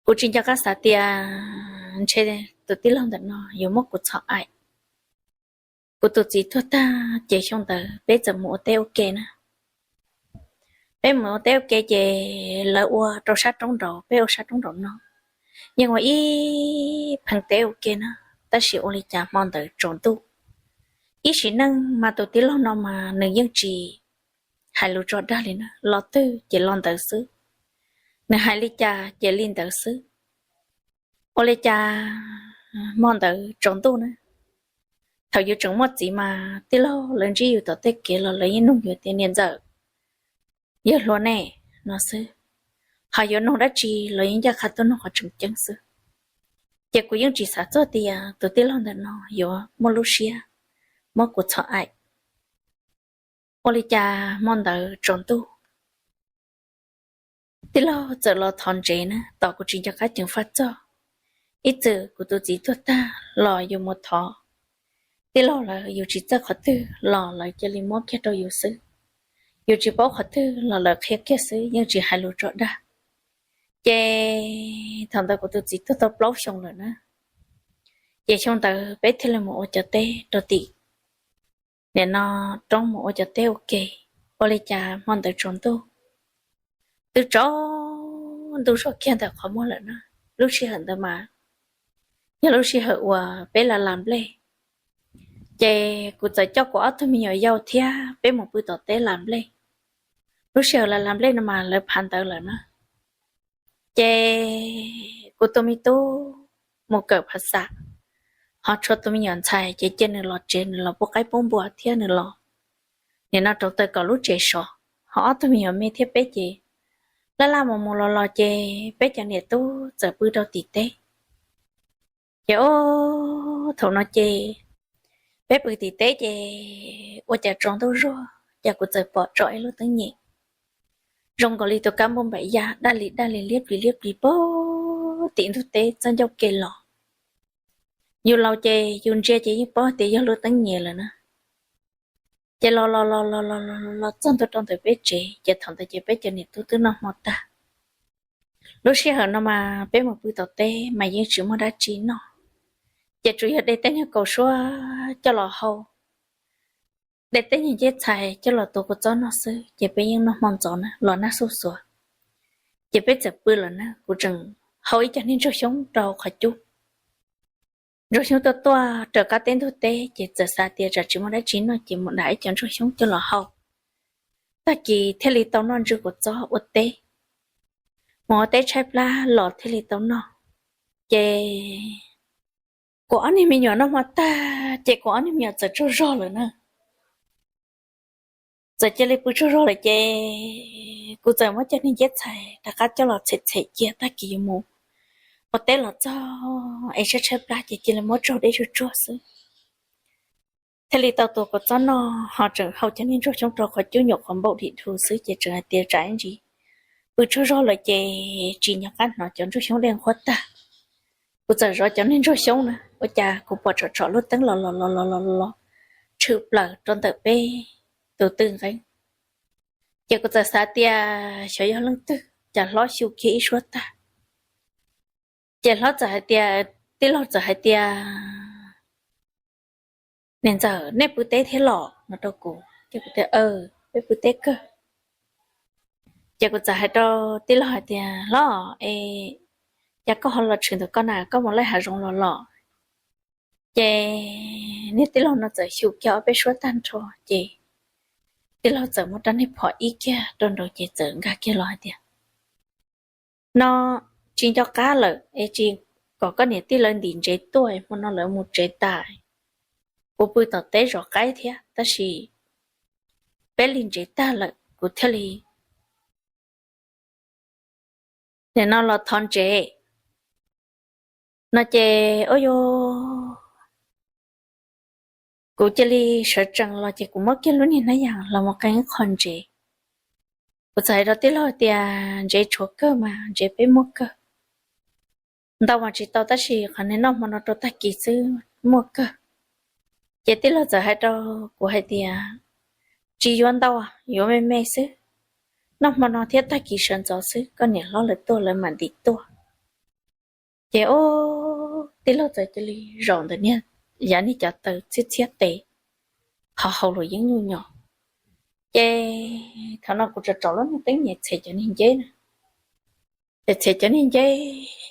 Kuv tsis nco qab xav tias ntshe tus tij laug ntawm no yuav muab kuv txhom aim. Kuv tus txiv tuag tag ces xyoo ntawd peb txawm mus ua teb ua ke na. Peb mus ua teb ua ke ces lawv ua rau sab roob nraud, peb ua sab roob nraud no. Yeej ua ib pheej teb ua ke na, tab sis ua li cas hmo ntawd tsaus ntuj. Ib sim neej mas tus tij laug no mas nws yeej tsis hais lus tso dag li na, los twg ces los ntawd xwb, nws hais li cas ces li ntawd xwb. Ua li cas hmo ntawd tsaus ntuj na, thaum yus tseem muaj txiv mas tij laug lawv ntsib yus tom tej kev los lawv yeej nug yus tias niam ntxawm, yawg hluas ne, no xwb. Ho yuav nug dab tsi los yeej ncaj qha tuaj nug qhov tseem ceeb xwb. Ces kuv yeej tsis xav txog tias tus tij laug ntawm no yuav muaj lub siab muab kuv txhom aim. Ua li cas hmo ntawd tsaus ntuj, tij laug txawm los thov ntsev na, tos kuv tsis nco qab ceev faj txog. Ib txwm kuv tus txiv tuag tag los yus mus thov tij laug lawv, yus tsis txawj qhov twg los lawv cia li muab kiag rau yus xwb. Yus tsis paub qhov twg los lawv qhia kiag xwb, yeej tsis hais lus tso dag. Ces thaum ntawd kuv tus txiv tuag tau plaub xyoo lawm na, ces xyoo ntawd peb thiaj li mus ua cov teb rau tim nim no roob, mus ua cov teb ua ke. Ua li cas hmo ntawd tsaus ntuj, twb tsaus ntuj zog kiag ntawm qhov muag lawm na. Lub sij hawm ntawd mas yog lub sij hawm uas peb la las nplej, ces kuv txawm coj kuv ob tug me nyuam yau thiab peb mus pw tom teb las nplej. Lub sij hawm la las nplej no mas lawv phav ntawv lawm na. Ces kuv tus me tub mus kawm phav xam, ho tshuav tus me nyuam ntxhais ces cia nws los tsev, nws los pub qaib pub npua thiab nws los nim no rauv taws kom lub tsev sov. Ho ob tug me nyuam me thiab peb ces laj laj mus mus los los ces peb cov niam tub txawm pw rau tim teb. Ces o, thaum no ces peb pw tim teb ces ua cas tsaus ntuj zog ces kuv txawm pom tso ib lub teeb nyem zoo nkaus li tus kab npauj npaim ya daj li daj li liab plis liab plis pag tim ntug teb txoj ncauj ke los. Yus laus ces yus ntsia ces yeej paub tias yog lub teeb nyem lawm na. Ces los los los los los los los txog ntua rau ntawm peb tsev, ces thaum ntawd ces peb cov niam tub twb noj hmo tag. Lub sij hawm no mas peb mus pw tom teb mas yeej tsis muaj dab tsi noj, ces tsuas yog de tej nyuag kaus suab coj los hau, de tej nyuag nceb txhais coj los tuav kua txob noj xwb, ces peb yeej noj hmo ntxov na los nag xuj xuav. Ces peb txawm pw lawm na, kuv tseem hau ib co niag ntsuag xyoob rau hauv qhov cub. Ntsuag xyoob tuaj tuaj raws qab teb ntug teb, ces txawm xav tias tsam tsis muaj dab tsi noj ces mus dam ib co ntsuag xyoob coj los hau, tag kis thiaj li tau noj ntsw kua txob ua teb. Mus ua teb tshaib plab los thiaj li tau noj. Ces kuv ob niag me nyuam noj hmo tag ces kuv ob niag me nyuam txawm tsaug zog lawm na. Txawm cia li pw tsaug zog lawm ces kuv txawm muab cov niag nceb txhais rov qab coj los txhem txhem cia, tag kis yuav mus ua teb los txog es tshaib tshaib plab ces cia li muab tsaug deb tsuag tsuag xwb. Thiaj li tau tuav kua txob noj, ho tseem hau cov niag ntsuag xyoob rau qhov cub nyuam qhuav npaum dim dhus xwb, ces tseem hais tias tsam ib ntsis pw tsaug zog lawm ces tsis nco qab hnov cov ntsuag xyoob dej nqhuab tag. Kuv txawm zov cov niag ntsuag xyoob na, ua cas kuv pom tsom tsom lub teeb los los los los los los tshwm plaws rau ntawm peb tus twj nqeeb. Ces kuv txawm xav tias xyov yog leej twg, cas hlob xyu kiag ib suab tag. Ces hlob txawm hais tias, tij laug txawm hais tias, niam ntxawm, nej pw teb thiab los? No rau kuv. Ces kuv tias, peb pw teb kawg. Ces kuv txawm hais rau tij laug hais tias, hlob, es cas koj ho los tshwm ntawm ko na, koj mus laij hav zoov los los? Ces niag tij laug no txawm xyu kiag ob peb suab tag nrho, ces tij laug txawm muab rab niag phom ib kiag rau nraud ces txawm nkag kiag los hais tias, no tsis nco qab lawm es tsis kom koj niam tij lawv ntim ntsev tuaj, hmo no lawv mus tsev tas. Kuv pw tom teb zov qaib thiab, tab sis peb lig ntsev tag lawm kuv thiaj li nim no los thov ntsev. No ces ua rau kuv cia li sawv tsees los ces kuv muab kiag lub niag hnab yas los mus qee ib qho ntsev. Kuv txawm hais rau tij laug tias, ntsev tshuav kawg mas, ntsev peb muaj kawg. Ntau mas tsis tau, tab sis qhov niag noj hmo no rau tag kis xwb muaj kawg. Ces tij laug txawm hais rau kuv hais tias, tsis yuav ntau, yuav me me xwb. Noj hmo no thiab tag kis sawv ntxov xwb, koj niam hlob lawv tuaj lawv mam ntim tuaj. Ces ub, tij laug txawm cia li zaum ntawm niag, yav niag cov taws txhiab txhiab tes, qhov haus luam yeeb nyuj nyos. Ces thaum no kuv tsom rau lub niag teeb nyem txhem cov niag nceb na. Ces txhem cov niag nceb,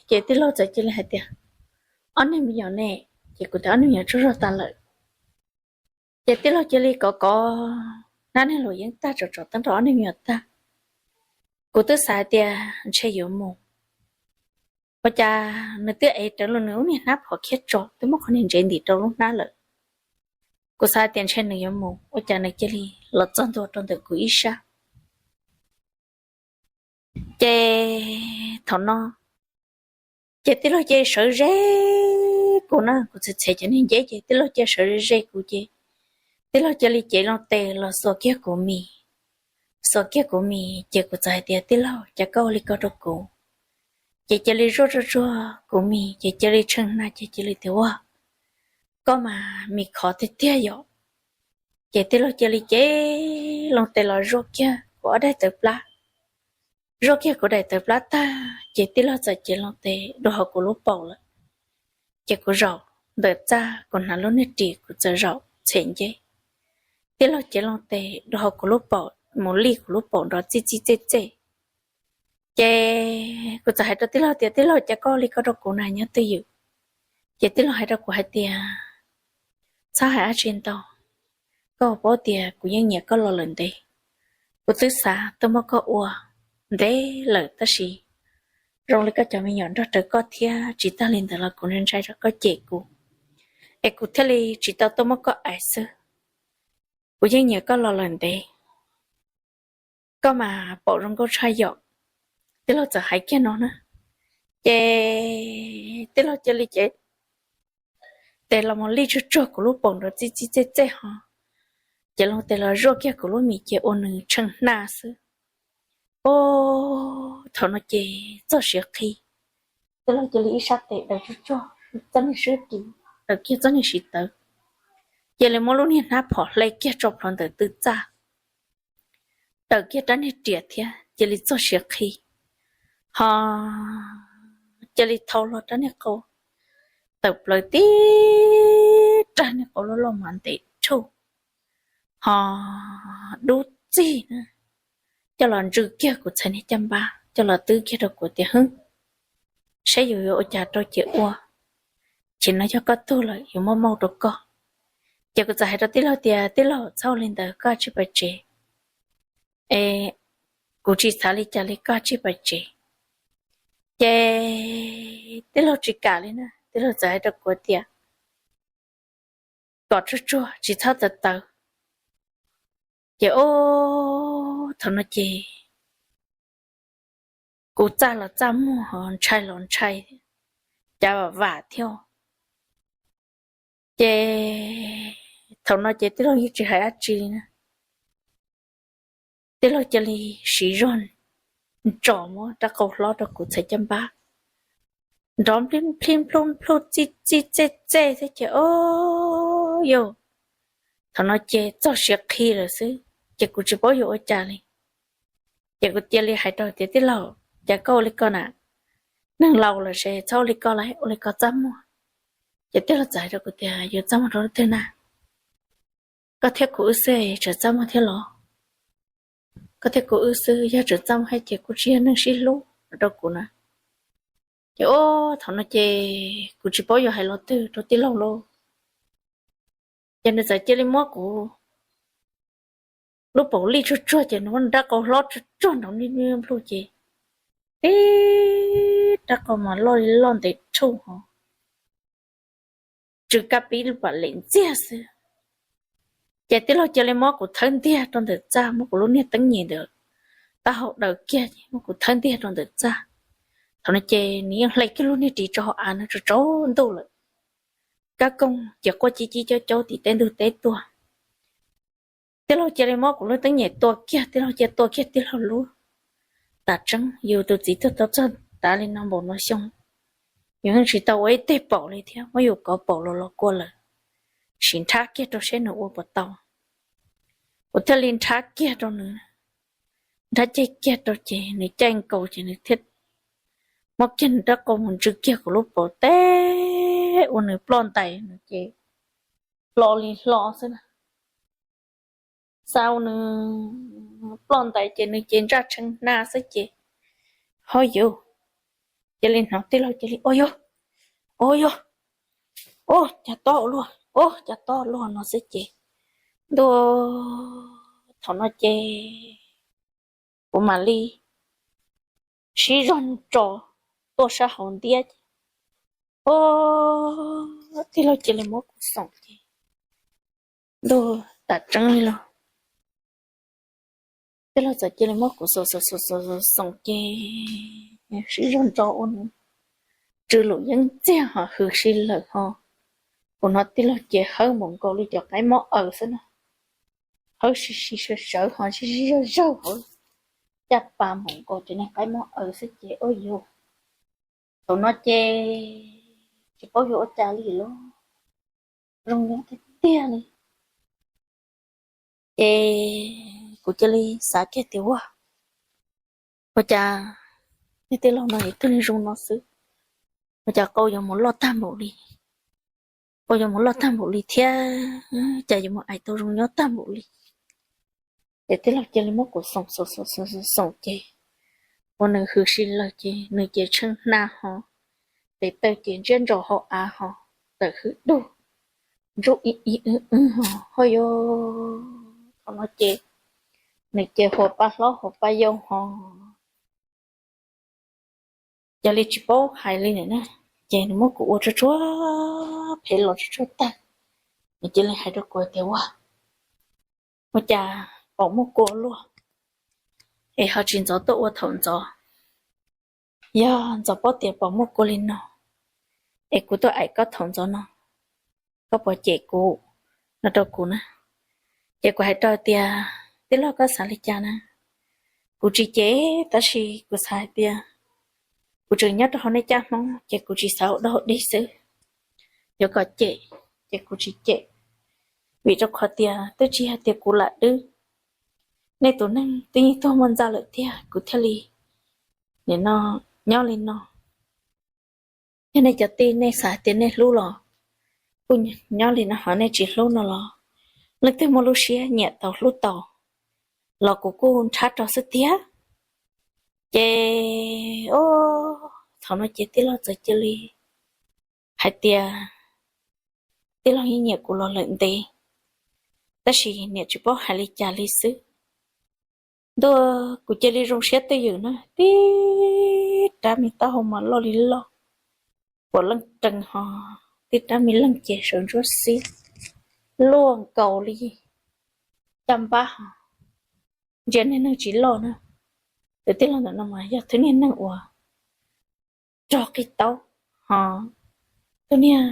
ces tij laug txawm cia li hais tias, ob niag me nyuam ne? Ces kuv tias ob niag me nyuam tsaug zog tas lawm. Ces tij laug cia li kov kov hnab niag luam yeeb tag, tsom tsom teeb rau ob niag me nyuam tag. Kuv twb xav hais tias ntshe yuav mus, ua cas nws twb ev rawv los nws lub niag hnab phom khiab tso, twb muab qhov niag ntsev ntim rau lub hnab lawm. Kuv xav hais tias ntshe nws yuav mus, ua cas nws cia li los txog ntua rau ntawm kuv ib sab. Ces thaum no, ces tij laug cia li sawv ze kuv na, kuv txhais txhais cov niag nceb ces tij laug cia li sawv ze kuv ces tij laug cia li cev loo tes los xuas kiag kuv mis, xuas kiag kuv mis ces kuv txawm hais tias tij laug, cas koj ua li ko rau kuv? Ces cia li zuaj zuaj zuaj kuv mis ces cia li tshee hna ces cia li tias ua, koj mas mis khov tiag tiag yom. Ces tij laug cia li cev loo tes los zuaj kiag kuv ob daim tawv plab. Zuaj kiag kuv daim tawv plab tag ces tij laug txawm cev loo tes dua hauv kuv lub paum lawm. Ces kuv zaum ntawm txaj, kuv hnav lub niag ris, kuv txawm zaum txhem nceb. Tij laug cev loo tes dua hauv kuv lub paum mus lij kuv lub paum nrov txij txij txej txej. Ces kuv txawm hais rau tij laug tias tij laug, cas koj ua li ko rau kuv na nyob twj ywm? Ces tij laug hais rau kuv hais tias txhob hais dab tsi ntau, koj puas paub tias kuv yeej nyiam koj los lawm ntev. Kuv twb xav tuaj muab koj ua ntev lawm tab sis zoo li koj cov me nyuam nrog rawv koj thiab tsis tag li ntawd los kuv ntshai tsam koj cem kuv, es kuv thiaj li tsis tau tuaj muab koj aim xwb. Kuv yeej nyiam koj los lawm ntev, koj mas paum zoo nkauj tshaj yom. Tij laug txawm hais kiag no na, ces tij laug cia li cev tes los mus lij tsuag tsuag kuv lub paum nrov txij txij txej txej ho, ces loo tes los zuaj kiag kuv lub mis ces ua nws tshee hna xwb. Ub, thaum no ces txoj siav qhi, tij laug cia li ib sab tes daws tsuag tsuag txoj niag swb ris, daws kiag txoj niag siv tawv, cia li muab lub niag hnab phom hle kiag tso plhuav ntawm tw txaj, daws kiag rab niag riam thiab cia li txoj siav qhi, ho cia li thau hlo rab niag qau, tawm plaws tib rab niag qau loj loj mas ntev rhuj, ho dub txig na, coj los ntsws kiag kuv txhais niag caj npab coj los twb kiag rau kuv tias hwb, saib yus yuav ua cas rau ces ua, ces no yog koj tug lawm yuav muab maug rau koj. Ces kuv txawm hais rau tij laug tias tij laug, txhob ua li ntawd, koj tsij pais tsev, es kuv tsis xav li cas li, koj tsij pais tsev. Ces tij laug tsis kam li na, tij laug txawm hais rau kuv tias kom tsuag tsuag tsis txhob tawv tawv. Ces ub, thaum no ces kuv txaj los txaj muag, ntshai los ntshai, cav vam vam thiab. Ces thaum no ces tij laug yeej tsis hais dab tsi li na. Tij laug cia li siv zog ntsos muab rab qau hlob rau kuv txhais caj npab, nrov nplij nplij nplhuj nplhuj txij txij txej txej thiab ces ub, yus, thaum no ces txoj siav qhi lawm xwb ces kuv tsis paub yuav ua cas li. Ces kuv cia li hais rau tias tij laug, cas koj ua li ko na, neeg laus lawm ces txhob ua li ko lauj, ua li ko txaj muag. Ces tij laug txawm hais rau kuv tias yuav txaj muag rau leej twg na, koj thiab kuv wb xwb tseem txaj muag thiab los? Koj thiab kuv wb xwb, yog tseem txaj muag thiab ces kuj tsis yog neeg sib hlub rau kuv na. Ces ub, thaum no ces kuv tsis paub yuav hais lo twg rau tij laug lauj. Ces nws txawm cia li muab kuv lub paum lij tsuag tsuag ces nws muab nws rab qau hlob tsuag tsuag nrov nplij nplij nplhuj ces tib rab qau mas loj li loj ntev rhuj ho tsw kab pib lub pam lem ntxiag xwb. Ces tij laug cia li muab kuv thawb ntiag rau ntawm txaj, muab kuv lub niag teeb nyem ntawm taub hau daws kiag ces muab kuv thawb ntiag rau ntawm txaj. Thaum no ces nws yeej hle kiag lub niag ris rau hauv av no tsaus ntuj lawm. Kab kooj ces quaj cib cib caub caub tim teb ntug teb tuaj. Tij laug cia li muab kuv lub teeb nyem tua kiag, tij laug cia tua kiag tij laug lub. Tam tseeb yus tus txiv tuag tau txog tav li no npaum no xyoo, yus yeej tsis tau ua ib teg paum li thiab, muab yus kov paum los los kua lawm, sim nrhab kiag rau seb nws ua puas tau. Kuv thiaj li nrhab kiag rau nws, nrhab ceg kiag rau ces nws caij nkaus ces nws thiaj Muab kiag nws rab qau mus ntsw kiag kuv lub paum teb ua nws ploj ntais no ces hlo li hlo xwb na. Xa ua nws ploj ntais ces nws ces ntsaj tshee hna xwb ces, ho yuv, cia li hnov tij laug cia li, Ua yuv, ua yuv, ua cas tob luag, ua cas tob luag no xwb ces, ntuj, thaum no ces kuv mam li sib zog ntso tuaj sab hauv ntiab ces, o, tij laug cia li muab kuv xoom ces, ntuj, tam tseeb li los, tij laug txawm cia li muab kuv xoom xoom xoom xoom ces sib zog ntso ua nws tsw lus yeeb txiag ho hws si lawm ho. Kuv hnov tij laug ces hawb npaum nkaus li cov qaib mob aws xwb na, hawb si si sawv sawv ho sib sib zawg zawg hauv caj pas npaum nkaus cov niag qaib mob aws xwb ces, ua yuv, thaum no ces tsis paub yuav ua cas li lauj, zoo nyob tiag tiag li. Ces kuv cia li xav kiag tias, Ua, ua cas niag tij laug no es twb zoo no xwb, ua cas qau yuav mus loj tag npaum li, qau yuav mus loj tag npaum li thiab, cas yuav mus aim tau zoo nyob tag npaum li. Ces tij laug cia li muab kuv xoom xoom xoom xoom xoom ces ua nws hws si lawm ces nws ces tshee hna ho, tes taw ces ntsiab ntsos hauv av ho, tawm hwj dug, ntsuj ib ib wb wb ho, ho yuv, thaum no ces nws ces huas pa hlob huas pa yau ho, yog li tsis paub hais li na, ces nws muab kuv ua tsuag tsuag phem los tsuag tsuag tag, nws cia li hais rau kuv tias, Ua, ua cas pom muaj kua luaj es ho tsis ntxov tuaj ua thaum ntxov? Yog ntxov paub tias pom muaj kua li no es kuv tuaj aim koj thaum ntxov no, koj puas cem kuv? No rau kuv na. Ces kuv hais rau tias, Tij laug, koj xav li cas na? Kuv tsis cem, tab sis kuv xav hais tias kuv tseem nyob rau hauv nej caj hmoob ces kuv tsis xav ua dog dig xwb. Yuav kom cem ces kuv tsis cem, vim rau qhov tias twb tsis yog tias kuv lam dwb. Nej tus neeg twb yeej tuag muaj ntxa lawm tiag kuv thiaj li, nim no, nyob li no. Yog nej cov tij nej xav tias nej hlub los kuj nyob li no, ho nej tsis hlub no los leej twg muaj lub siab nyiam tau hlub tau los kuv kuj nrhab rau xwb tiag. Ces, o, thaum no ces tij laug txawm cia li hais tias tij laug yeej nyiam kuv los lawm ntev, tab sis niam tsis paub hais li cas li xwb. Ntuj, kuv cia li zoo siab twj ywm na, tib rab me taub hau mas loj li loj, puav leej rees ho, tib rab me leeg ces sawv ntsuab xib luaj nkaus li caj npab ho, ntsia niag neeg tsis loj na. Tus tij laug ntawm no mas yog thwj niag neeg uas rog qig taub ho, thwj niag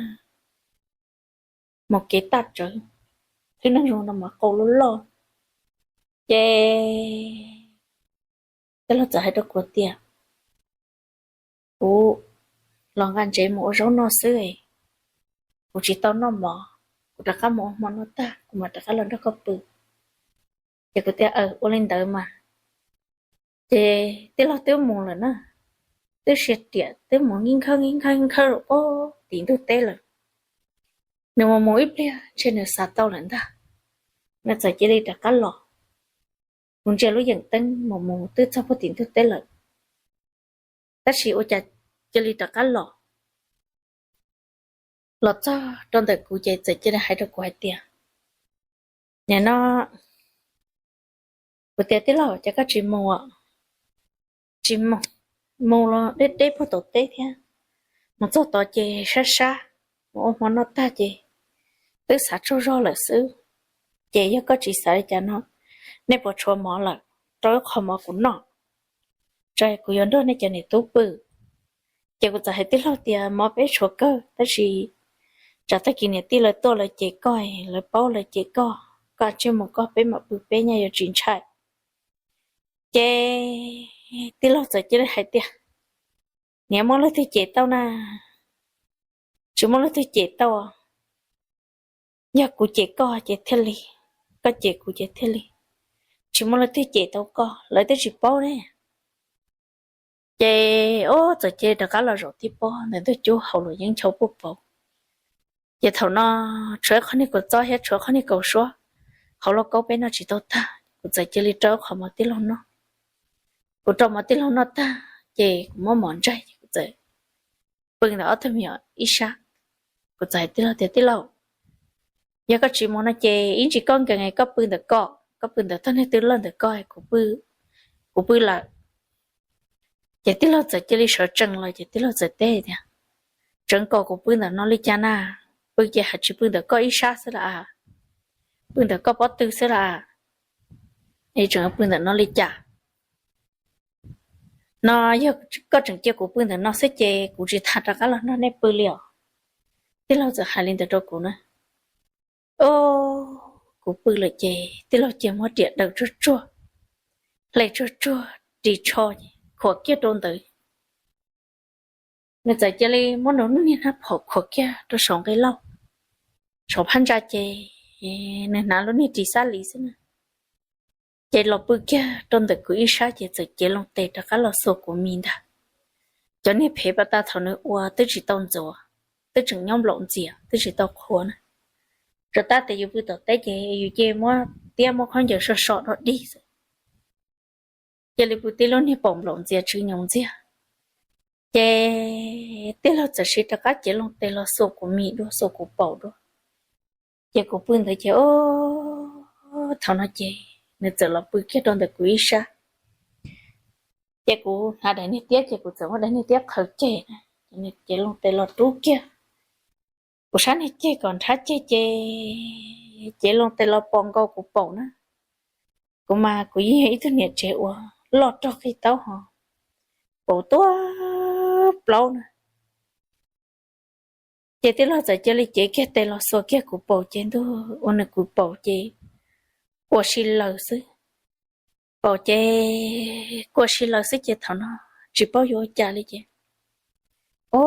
mus kev taj tsawv, thwj neeg zoo no mas qau loj loj. Ces tij laug txawm hais rau kuv tias, Kuv los nqa ntsev mus ua zaub noj xwb, kuv tsis tau noj mov, kuv rov qab mus ua hmo noj tag kuv mam rov qab los nrog koj pw. Ces kuv tias, Aws, ua li ntawd mas. Ces tij laug twb mus lawm na, twb sia riam twb mus nkhawb nkhawb nkhawb rau pem tim ntug teb lawm. Nws mus mus ib pliag ntshe nws xav tau lawm ntag, nws txawm cia li rov qab los. Kuv ntsia lub yeem teeb mus mus twb txog pem tim ntug teb lawm, tab sis ua cas cia li rov qab los. Los txog rau ntawm kuv ces txawm cia li hais rau kuv hais tias, Nim no, kuv tias, Tij laug, cas koj tsis mus? Tsis mus, mus los deb deb puag tom teb thiab, mus txog tod ces sab sab, mus ua hmo noj tag ces twb xav tsaug zog lawm xwb. Ces yog koj tsis xav li cas no, nej puas tshuav mov lawm, rau ib qho mov kuv noj, tso kuv yuav nrog nej cov niam tub pw. Ces kuv txawm hais tij laug tias, Mov peb tshuav kawg, tab sis tsam tag kis niam tij lawv tuaj lawv cem koj, lawv paub lawv cem koj, koj tsij mus koj, peb mam pw peb, nyaj yuav tsis ntshai. Ces tij laug txawm cia li hais tias, Niam, muaj leej twg cem tau na? Tsis muaj leej twg cem tau. Yog kuv cem koj ces thiaj li, koj cem kuv ces thiaj li. Tsis muaj leej twg cem tau koj, lawv twb tsis paub ne. Ces ub txawm cia li rov qab los zaum tib pob ntawm ntug cub hauv luam yeeb nchau puj pauv. Ces thaum no tshuav qhov niag kaus txob thiab tshuav qhov niag kaus suab, hauv lauj kaub peb noj tsis tau tag, kuv txawm cia li rau qhov mov tij laug noj. Kuv rau mov tij laug noj tag ces kuv muab mov ntsaig ces kuv txawm pw ntawm ob tug me nyuam ib sab. Kuv txawm hais tij laug tias, Tij laug, yog koj tsis mus no ces ib ntsis koj nkees koj pw ntawm koj, koj pw ntawm tog niag twb lawj ntawm koj, kuv pw lawm. Ces tij laug txawm cia li sawv tsees los ces tij laug txawm teb tias, Tseev kom kuv pw ntawm no li cas na? Pw ces hais tsis pw ntawm koj ib sab xwb las, pw ntawm koj pob tw xwb las, es tseem pw ntawm no li cas? No yog koj tseem cia kuv pw ntawm no xwb ces kuv tsis tham rov qab los nrog nej pw li os. Tij laug txawm hais li ntawd rau kuv na. Ub, kuv pw lawm ces tij laug cia muab riam daws tsuag tsuag, hle tsuag tsuag ris tsho, khuam kiag rau ntawd. Nws txawm cia li muab nws lub niag nab phom khuam kiag rau saum nqi lauj, saum phab ntsa ces nws hnav lub niag ris xab lis xwb na. Ces los pw kiag rau ntawm kuv ib sab ces txawm cev loo tes rov qab los xuas kuv mis ntag. Cov niag phev pas tas thaum nws ua twb tsis tau ntxuav, twb tseem nyob nplaum ntxias twb tsis tau qhuav na. Rau tab tias yus pw tom teb ces yus cia muab tiab muab khaub ncaws so so rau dig xwb. Cia li pw tib lub niag paum nplaum ntxias tsw nyoos ntxiag. Ces tij laug txawm siv rov qab cev loo tes los xuas kuv mis dua xuas kuv paum dua. Ces kuv pw ntawd ces ub, thaum no ces nws txawm los pw kiag rau ntawm kuv ib sab. Ces kuv hnav daim niag tiab ces kuv txawm muab daim niag tiab qhaws ceg na, ces nws cev loo tes los rub kiag kuv sab niag ceg kom nrhab ceg ces cev loo tes los pos nkaus kuv paum na. Kuv mas kuv yeej yog ib tug niam tsev uas loj rog qis taub hos, paum tuab plaub na. Ces tij laug txawm cia li cev kiag tes los xuas kiag kuv paum ces ntuj ua nws kuv paum ces kua si laws xwb. Paum ces kua si laws xwb ces thaum no tsis paub yuav ua cas li ces, o,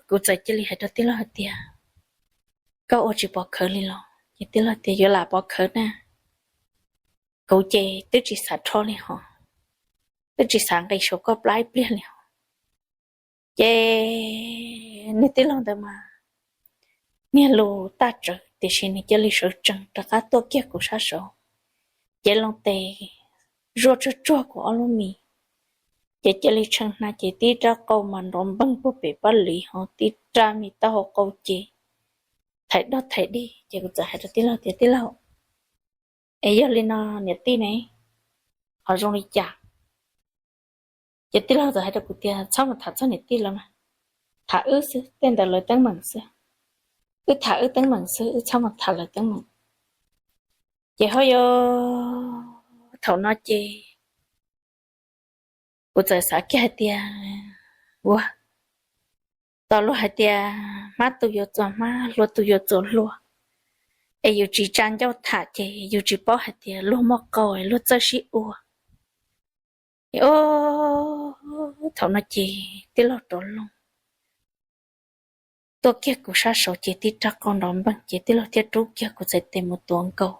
kuv txawm cia li hais rau tij laug hais tias, Koj ua tsis pov khawv li los? Ces tij laug tias, Yuav lam pov khawv na, kuv ces twb tsis xav rho li hos, twb tsis xav nqis saum koj plab ib pliag li hos. Ces niag tij laug ntawd mas niag lus tag tsawv tiam sis nws cia li sawv tsees rov qab tuaj kiag kuv sab saud, cev loo tes zuaj tsuag tsuag kuv ob lub mis, ces cia li tshee hna ces tib rab qau mas nrov npeeg puag pem pab liv hos tib rab mis taub hau qau ces thaiv dog thaiv dig ces kuv txawm hais rau tij laug tias, Tij laug, es yog li no niam tij ne ho zoo li cas? Ces tij laug txawm hais rau kuv tias, Txhob mus tham txog niam tij lawv mas, tham wb xwb, tej ntawd lawv teeb meem xwb. Wb tham wb teeb meem xwb, wb txhob mus tham lawv teeb meem. Ces ho yog thaum no ces kuv txawm xav kiag hais tias, ua, tos luag hais tias hmab tu yuav txuas hmab, hlua tu yuav txuas hlua, es yus tsis tsa ncauj tham ces yus tsis paub hais tias luag muaj qau luag txawj sib ua. Thaum no ces tij laug rov loo tuaj kiag kuv sab saud ces tib rab qau nrov npeeg ces tij laug thiaj rub kiag kuv txhais tes mus tuav nkaus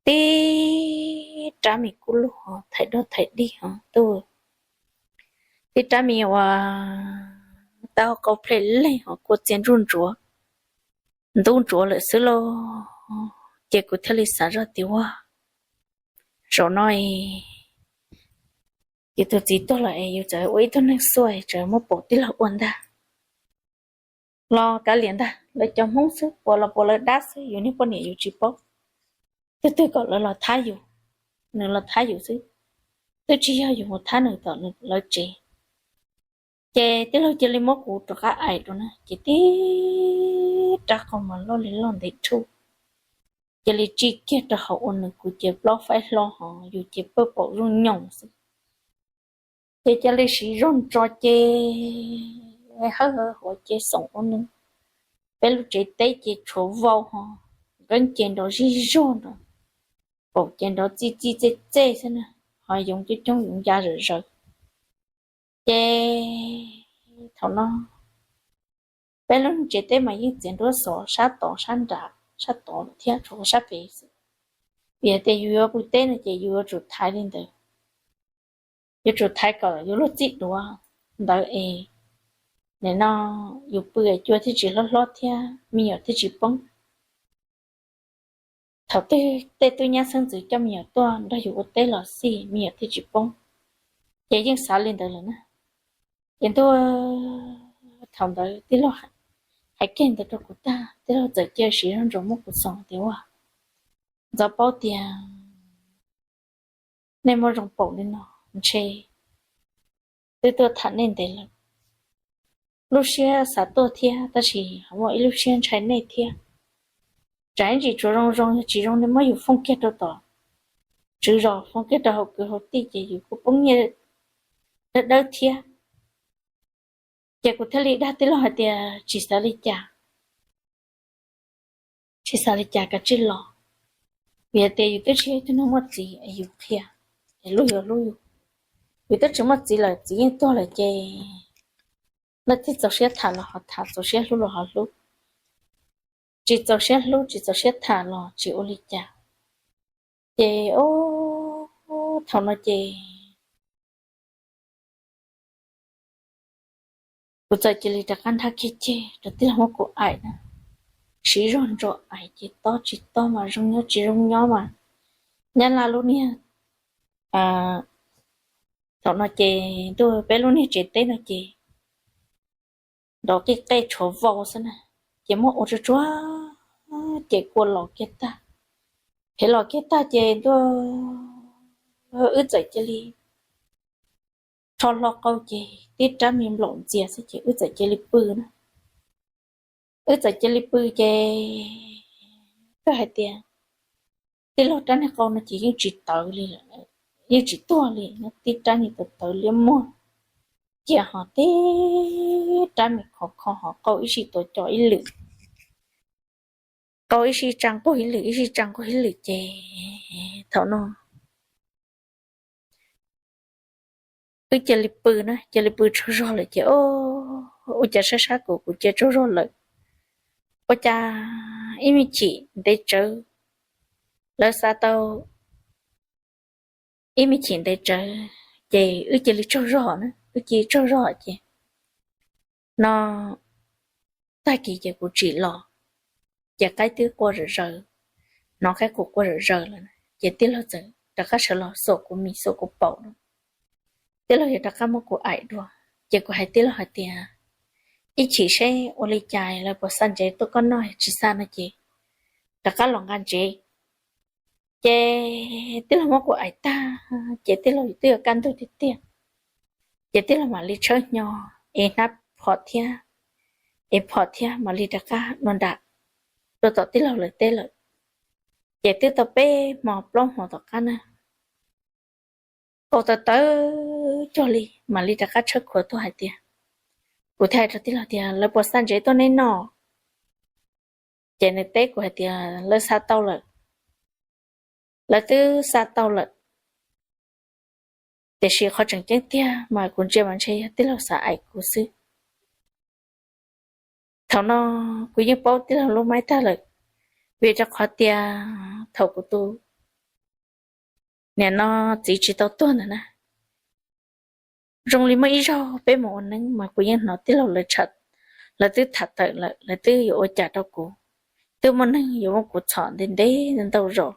tib rab mis kub lug hos thaiv dog thaiv dig hos tuaj, tib rab mis uas taub hau qau plhem leeg hos kua txias ntsuj ntsuav, ntub ntsuav lawm xwb lauj. Ces kuv thiaj li xav zoj tias, ua, zaum no es yus tus txiv tuag lawm es yus txawm ua ib tug neeg xuaj tseem muab paum tij laug ua ntag. Los kav liam ntag, lawv cov Hmoob xwb, puas los puas lawv dab xwb, yus niag poj niam yus tsis paub. Twg twg kom lawv los thab yus, nws los thab yus xwb, twb tsis yog yus mus thab nws tom lawv tsev. Ces tij laug cia li muab kuv rov qab aim rau na, ces tib rab qau mas loj li loj ntev thuj, cia li tsim kiag rau hauv ua nws kuv ces plaub faib hlo hos yus ces pawj paum zuj nyoos xwb. Ces cia li siv zog ntso ces hawb hawb huav ces xoom ua nws, peb lub tsev teb ces tshuav vau hos, nkeeb ces nrov zij zog nrov, paum ces nrov txij txij txej txej xwb na, hos yoov coob coob yoov ya zawm zaws. Ces thaum no peb lub tsev teb mas yeej txiav nruab xov sab tod sab nrad, sab tod thiab tshuav sab pem xwb. Vim hais tias yus yuav pw teb no ces yus yuav tsum thaiv li ntawd. yuav tsum thaiv kom yus luag txij duav ntawd es nim no yus pw cua thiaj tsis hlob hlob thiab me nyuam thiaj tsis poob. Thaum twg tej tub nyab xeeb ntxwv coj me nyuam tuaj nrog yus ua teb los xij me nyuam thiaj tsis poob. Ces yeej xav li ntawd lawm na. Ces ntuj, thaum ntawd tij laug hais kiag ntawd rau kuv tag, tij laug txawm cia siv zog ntsos muab kuv xoom tias, Ua, ntxov paub tias nej muaj zoo paum li no, ntshe twb tuaj tham nej ntev lawm. Lub siab xav tuaj thiab tab sis ho muaj ib lub siab ntshai nej thiab. Tsam ib ntsis tsuas zoo zoo, yog tsis zoo nej muab yus foob kiag rau tom tswv zos, foob kiag rau hauv kwv hauv tij ces yus kuj poob nyiaj dawb dawb thiab. Ces kuv thiaj li dag tij laug hais tias, Tsis xav li cas, tsis xav li cas, kav tsij los. Vim hais tias yus twb tsis yog ib tug neeg muaj txiv es yus qhia es luag yuav hlub yus. Yus twb tsis muaj txiv lawm, txiv yeej tuag lawm ces leej twg txaus siab tham los ho tham, txaus siab hlub los ho hlub, tsis txaus siab hlub tsis txaus siab tham los tsis ua li cas. Ces o, thaum no ces kuv txawm cia li rov qab nrhab kiag ceg rau tij laug muab kuv aim na. Siv zog ntsos aim ces tob tsis tob mas zoo nyob tsis zoo nyob mas, nyab laj lub niag, thaum no ces ntuj, peb lub niag tsev teb no ces nrov qij qej tshuav vau xwb na. Ces muab ua tsuag tsuag ces kua los kiag tag, phev los kiag tag ces ntuj, wb txawm cia li rho hlo qau ces tib rab me nplaum ntxias xwb ces wb txawm cia li pw na. Wb txawm cia li pw ces koj hais tias tij laug rab niag qau no ces yeej tsis tawv li, yeej tsis tuag li, tib rab me tawv tawv liab muag, cia ho tib rab me khov kho ho qau ib sij tuav co ib lwm, qau ib sij tsa nqug ib lwm, ib sij tsa nqug ib lwm ces thaum no wb cia li pw na, cia li pw tsaug zog lawm ces o, ua cas sab sab kuv kuv cia tsaug zog lawm. Ua cas ib me chim ntev tsawv, lawv xa tau ib me chim ntev tsawv ces wb cia li tsaug zog na, wb cia li tsaug zog ces no tag kis ces kuv tsim los, ces qaib twb qua zom zaws, hnov qaib qus qua zom zaws lawm ces tij laug txawm rov qab sawv los xuas kuv mis xuas kuv paum no. Tij laug yog rov qab muab kuv aim dua, ces kuv hais tij laug hais tias, Ib chim seb ua li cas lawv puas xa ntsev tuaj koj noj, tsis xa no ces rov qab los nqa ntsev. Ces tij laug muab kuv aim tag ces tij laug twb yuav kaj ntug tiag tiag, ces tij laug mam li tshawb hnyo es hnab phom thiab, es phom thiab mam li rov qab dua nram, dua tom tij laug lawv teb lawm. Ces twb tau peb hmo plaub hmo tom qab na, qau tawv tawv cuag li mam li rov qab tshawb khuav tuaj hais tias, kuv thiaj hais rau tij laug tias, Lawv puas xa ntsev tuaj neb noj? Ces nws teb kuv hais tias, Lawv xa tau lawm, lawv twb xa tau lawm. Tiam sis qhov tseem ceeb tiag mas kuv ntsia mas ntshe yog tij laug xav aim kuv xwb. Thaum no kuv yeej paub tij laug lub maib tag lawm, vim rau qhov tias thaum kuv tus niam no txiv tsis tau tuag ntawd na, zoo li muaj ib zaug peb mus ua neeb mas kuv yeej hnov tij laug lawv, lawv twb tham tawm lawm, lawv twb yuav ua cas rau kuv, twb muaj neeg yuav muab kuv txhom ntev ntev ntau zaus.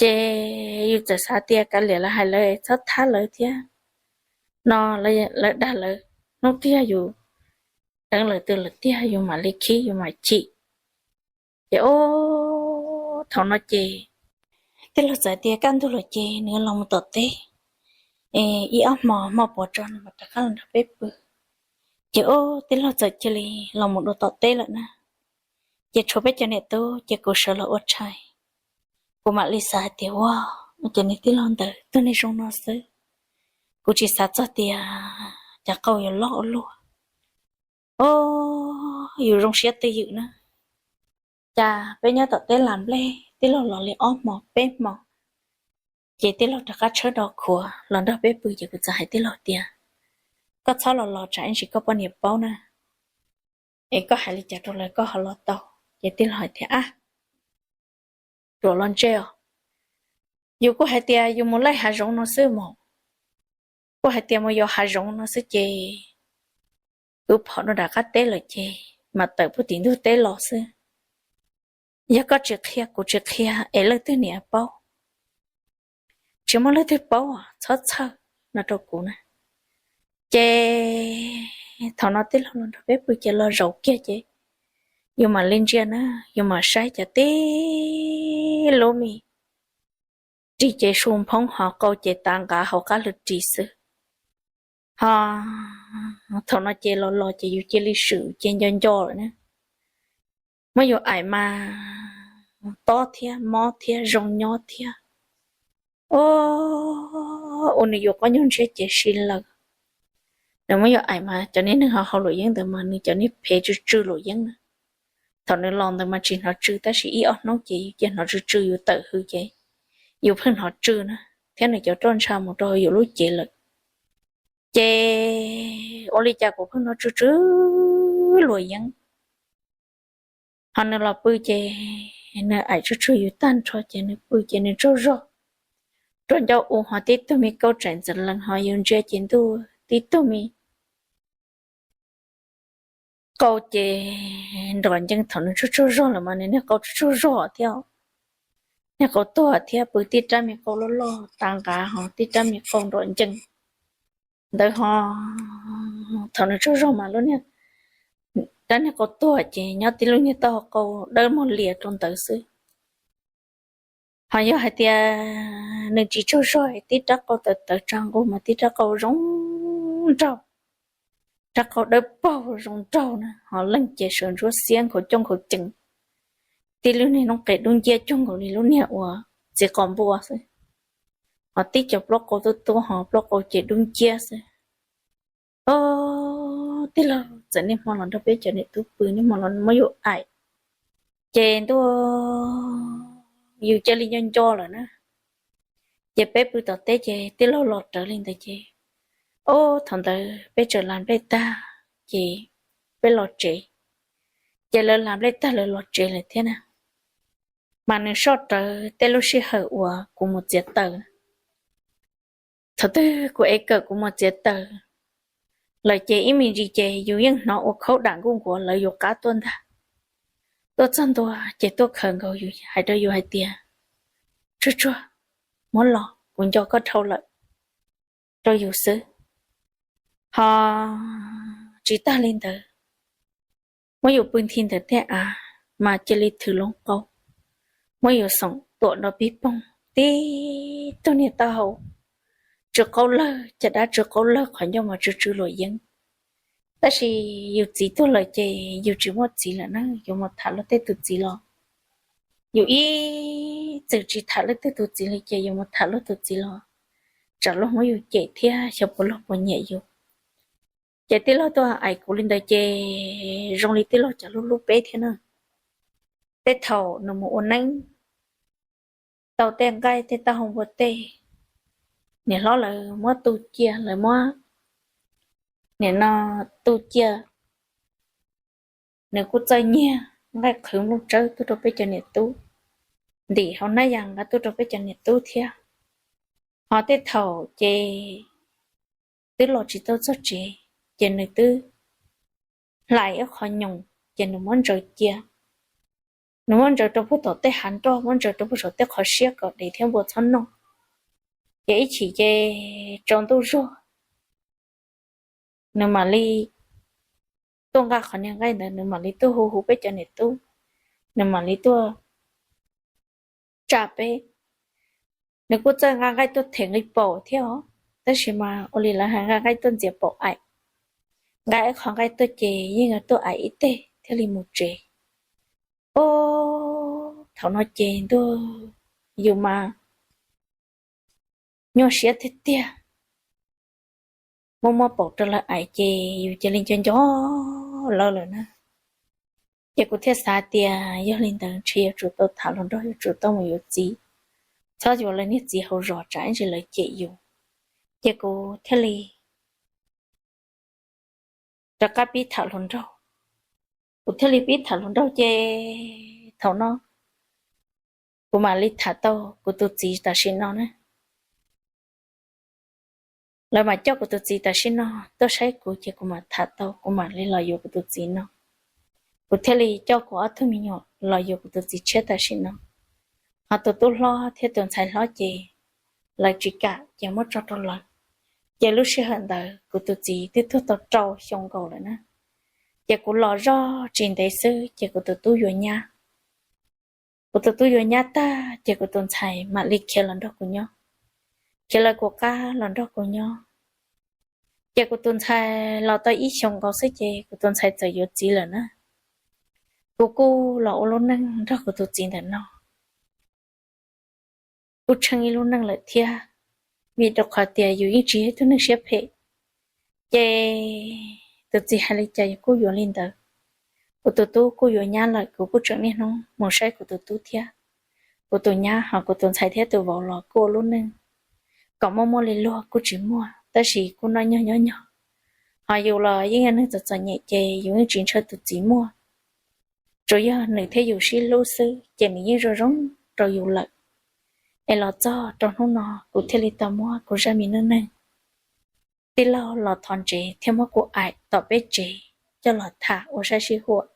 Ces yus txawm xav tias kav liam lawv hais lawv, txhob thab lawv thiab no, lawv dag lawv, hnub twg yus deev lawm twg lawm tiag yus mam li khib yus mam chim. Ces o, thaum no ces tij laug txawm tias kaj ntug lawm ces nws los mus tom teb ib ob hmo, hmo puav tso nws mam rov qab los nrog peb pw. Ces o, tij laug txawm cia li los mus dua tom teb lawm na. Ces tshuav peb cov niam tub ces kuv sawv los ua tshais. Kuv mam li xav hais tias, Ua, cov niag tij laug ntawd tuag niag zoo no xwb, kuv tsis xav txog tias cov qau yuav loj ua luaj. O, yus zoo siab twj ywm na. Cas peb nyob tom teb las nplej, tij laug los li ob hmo peb hmo, ces tij laug rov qab tshawb do khuav los nrog peb pw ces kuv txawm hais tij laug tias, Koj txhob los los tsam ib ntsis koj poj niam paub na, es koj hais li cas rau lawv koj ho los tau. Ces tij laug hais tias, Ab, ruam los ntsej os, yus kuj hais tias yus mus laij hav zoov no xwb mas, Kuj hais tias mus yos hav zoov no xwb ces wb phom rau nram qab teb lawm ces mam tawm puag tim ntug teb los xwb. Yog koj tsis qhia kuv tsis qhia es leej twg niam paub? Tsis muaj leej twg paub, txhob txhawj no rau kuv na. Ces thaum no tij laug los nrog peb pw ces los zaum kiag ces yus mam li ntsia na, yus mam saib cov tib lub me ris ces su nphoob ho qau ces tav nqav hauv qab hlwb ris xwb. Ho thaum no ces los los ces yus cia li swm ces nco nco lawm na. Muab yus aim mas tob thiab mob thiab zoo nyob thiab. Ua nws yuav qoj nyuag ntshiab ces si lawm. Nws muab yus aim mas cov niag neeg ho haus luam yeeb ntawd mas nws cov niag phev tsw tsw luam yeeb na. Thaum nws los ntawd mas tsis hnov tsw tab sis ib ob hnub ces yus cia hnov tsw tsw yus tawm hws ces yus pheej hnov tsw na, thiab nws cov roj ntsha mus rau yus lub cev lawm. Ces ua li cas kuv pheej hnov tsw tsw luam yeeb. Ho nws los pw ces nws aim tsw tsw yus tag nrho ces nws pw ces nws tsaug zog. Rau ncauj u ho tib tug me kauj tsaim ntxeev lees ho yus ntsia ces ntuj tib tug me qau ces nrom ncees. Thaum nws tsaug tsaug zog lawm mas nws niag qau tsaug tsaug zog thiab, niag qau tuag thiab, pw tib rab me qau loj loj tav nqav ho tib rab me qau nrom ncees ntawd ho. Thaum nws tsaug zog mas lub niag, rab niag qau tuag ces nyob tib lub niag taub hau qau dawb mog lias rau ntawd xwb. Ho yog hais tias nws tsis tsaug zog tib rab qau tawv tawv tsa nqug mas tib rab qau zoo nraug, rab qau dawb paug zoo nraug na ho leej ces sawv ntsuab xiab nkhaus coob nkhaus cees. Tib lub niag noob qes dub nciab cuag nkaus li lub niag uas txiv qos npua xwb. Ho tib co plaub qau tub tub ho plaub qau ces dub nciab xwb. Tij laug txawm niaj hmo los nrog peb cov niam tub pw, niaj hmo los muab yus aim, ces ntuj yus cia li nco nco lawm na. Ces peb pw tom teb ces tij laug los rawv li ntawd ces, o, thaum ntawd peb tseem lag nplej tag ces peb los tsev. Ces lawv lag nplej tag lawv los tsev lawm thiab na, mas nws soj rawv tej lub sij hawm uas kuv mus txiav taws. Thaum twg kuv ev kawm kuv mus txiav taws lawm ces ib me ntsis ces yus yeej hnov ua khaub dam nkuj nkuav lawv yuav qab tuaj ntag. Tuaj txog ntua ces tuaj khawm nkaus yus hais rau yus hais tias, Tsuag tsuag, muab los, kuv nco koj dhau lawm, rau yus xwb. Ho tsis tag li ntawd, muab yus pw nthi ntawm tej av mas cia li thwm loo qau, muab yus xoom tuam nrov pig poog, tib tug niag taub hau tsw qaub lawg, caj dab tsw qaub lawg, qhov ncauj mas tsw tsw luam yeeb. Tab sis yus txiv tuag lawm ces yus tsis muaj txiv lawm na, yuav mus tham luag tej tus txiv los, yus ib txwm tsis tham luag tej tus txiv li ces yus mus tham luag tus txiv los tsam luag muab yus cem thiab xyov puas luag puas nyiam yus. Ces tij laug tuaj aim kuv li ntawd ces zoo li tij laug cov hlub hlub peb thiab na. Tej thaum nws mus ua neeb tau tej nqaij tej taub hau npua tej, niam hlob lawv muab tu cia, lawv muab nim no tu cia, nws kuj txawj nyiag nqaij qhwv nplooj tsawb tuaj rau peb cov niam tub, ntim hauv hnab yas nqa tuaj rau peb cov niam tub thiab. Ho tej thaum ces twb los tsis tau txog tsev, ces nws twb hlais ib qho nyoos, ces nws muab ntsaws cia. Nws muab ntsaws rau puag tom tej hav nroj, muab ntsaws rau puag saum tej qhov siab kom dev thiab npua txhob noj. Ces ib chim ces tsaus ntuj zuag, nws mam li tuaj nqa qhov niag nqaij ntawd, nws mam li tuaj hu hu peb cov niam tub, nws mam li tuaj tsa peb. Nws kuj txawj nqa nqaij tuaj them nqi paum thiab os, tab sis mas ua li lawv hais nqa nqaij tuaj ntxias paum aim, nqa ib qho nqaij tuaj ces yeej tuaj aim ib teg thiaj li mus tsev. Ub, thaum no ces ntuj, yus mas nyuaj siab tiag tiag. Muaj muaj paum rau lawv aim ces yus cia li nco nco lawv lawm na. Ces kuv thiaj xav tias yog li ntawd ntshe yuav tsum tau tham hluas nraug, yuav tsum tau mus yuav txiv, txhob yuav lawv niag txiv hauv zos tsam ib ntsis lawv cem yus. Ces kuv thiaj li rov qab pib tham hluas nraug. Kuv thiaj li pib tham hluas nraug ces thaum no kuv mam li tham tau kuv tus txiv tam sim no na. Lawv mam coj kuv tus txiv tam sim no tuaj saib kuv ces kuv mam tham tau, kuv mam li los yuav kuv tus txiv no. Kuv thiaj li coj kuv ob tug me nyuam los yuav kuv tus txiv tshiab tam sim no. Ho tus tub hlob thiab tus ntxhais hlob ces lawv tsis kam ces muab tso rau lawv. Ces lub sij hawm ntawd kuv tus txiv twb tuag tau rau xyoo nkaus lawm na. Ces kuv los zoj tsis ntev xwb ces kuv tus tub yuav nyab. Kuv tus tub yuav nyab tag ces kuv tus ntxhais mam li khiav los nrog kuv nyob. Khiav lawv kuv qab los nrog kuv nyob. Ces kuv tus ntxhais los tau ib xyoos nkaus xwb ces kuv tus ntxhais txawm yuav txiv lawm na. Kuv kuj los ua lub neej nrog kuv tus txiv ntawm no, kuj tsheej ib lub neej lawm thiab, vim rau qhov tias yus yeej tsis yog ib tug neeg siab phem. Ces tus txiv hais li cas yus kuj yuav li ntawd. Kuv tus tub kuj yuav nyab lawm, kuv kuj tseem niaj hnub mus saib kuv tus tub thiab. Kuv tus nyab ho kuv tus ntxhais thiab tus vauv los kuj ua lub neej kom muaj muaj li luag kuj tsis muaj, tab sis kuj noj nyog nyob nyog. Ho yus los yeej yog neeg txom txom nyem ces yus yeej tsis ntshaw tus txiv muaj. Tsuas yog nws thiab yus sib hlub xwb ces nws yeej zoo zoo rau yus lawm. Es los txog rau hnub no kuv thiaj li tau muab kuv zaj me neej neeg tij laug los thov ntsev thiab muab kuv aim tom peb tsev coj los tham ua sab sib huam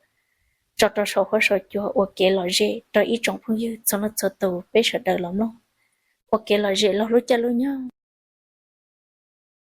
tso rau saum huab saum cua ua kev lom zem rau ib tsoom phooj ywg txhua leej txhua tus peb sawv daws los mloog. Ua kev lom zem laug lub caij lub nyoog.